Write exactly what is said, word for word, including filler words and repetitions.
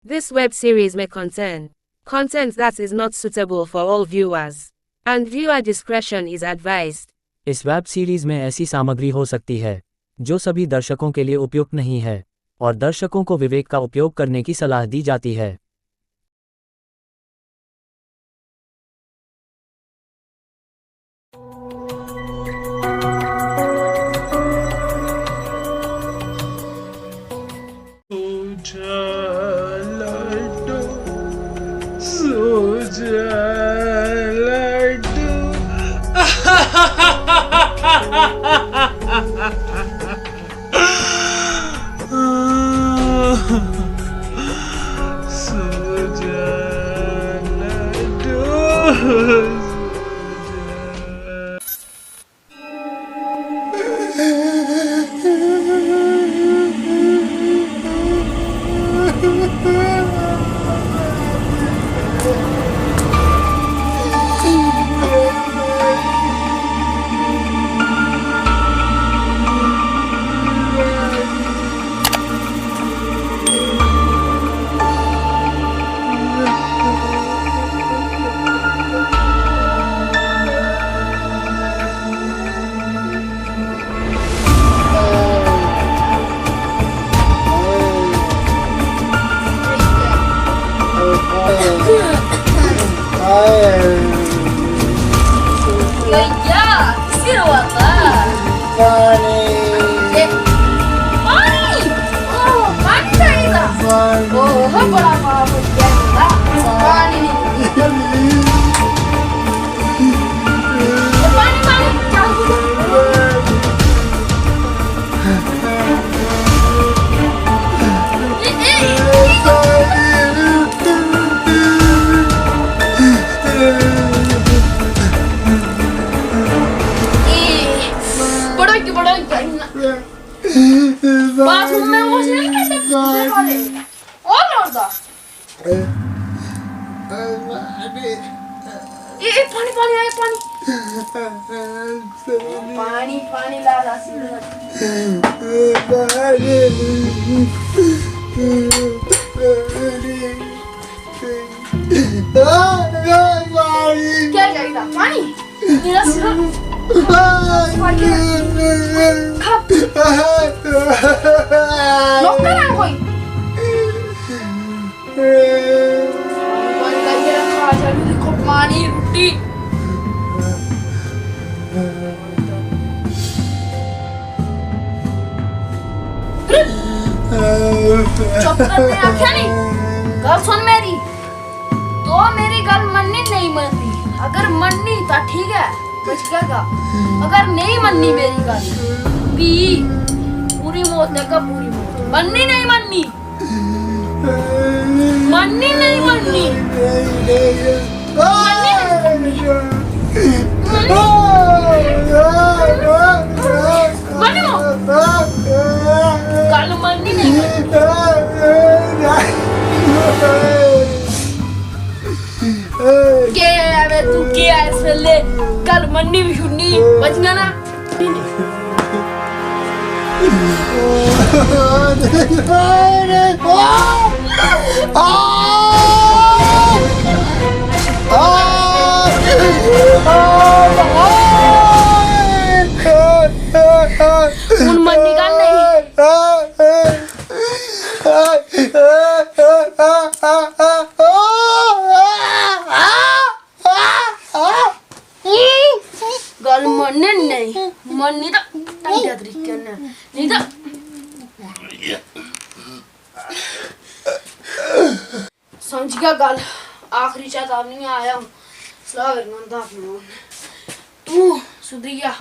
This web series may contain content that is not suitable for all viewers, and viewer discretion is advised. इस web series में ऐसी सामग्री हो सकती है जो सभी दर्शकों के लिए उपयुक्त नहीं है और दर्शकों को विवेक का उपयोग करने की सलाह दी जाती है। सूझा लड्डू, सूझा लड्डू। सूझा लड्डू। भैया, किसी रोता? पानी। ए, पानी? ओ, पानी चाहिए था। पानी। ओ, हो बड़ा पाप हो गया। पानी नहीं। पानी, पानी, चालू कर। ए, ए, ए, बड़ा के बड़ा करना। बाथरूम में वो नहीं करते, और लौटदा। ए, ए, पानी, पानी आए, पानी। पानी, पानी ला, ला, सीधा। क्या चाहिए? पानी? मेरा सिर। पानी। खा। नौकर है कोई? पानी लाइए रखा, चलो देखो पानी, रोटी। चुप कर, मैं आख्या नहीं। गल सुन मेरी। तो मेरी गल मन्नी नहीं मन्नी? अगर मन्नी तो ठीक है, बच गया। अगर नहीं मन्नी मेरी गल, भी पूरी मौत देगा, पूरी मौत। मन्नी नहीं मन्नी? मन्नी नहीं मन्नी? मन्नी नहीं मन्नी? मन्नी? मन्नी? गल मन्नी नहीं मन्नी? के है बे तू, के है इस वेले? गल मन्नी भी छुड़नी, बचना ना। हुन मन्नी गल नहीं। गल मन्ने नहीं, मन्नी तां ढंगै तरीके नै, नेईं तां समझ गेआ गल, आखरी चेतावनी आया हून, सलाह करी मंदा अपना हून। तू सुधरी जा।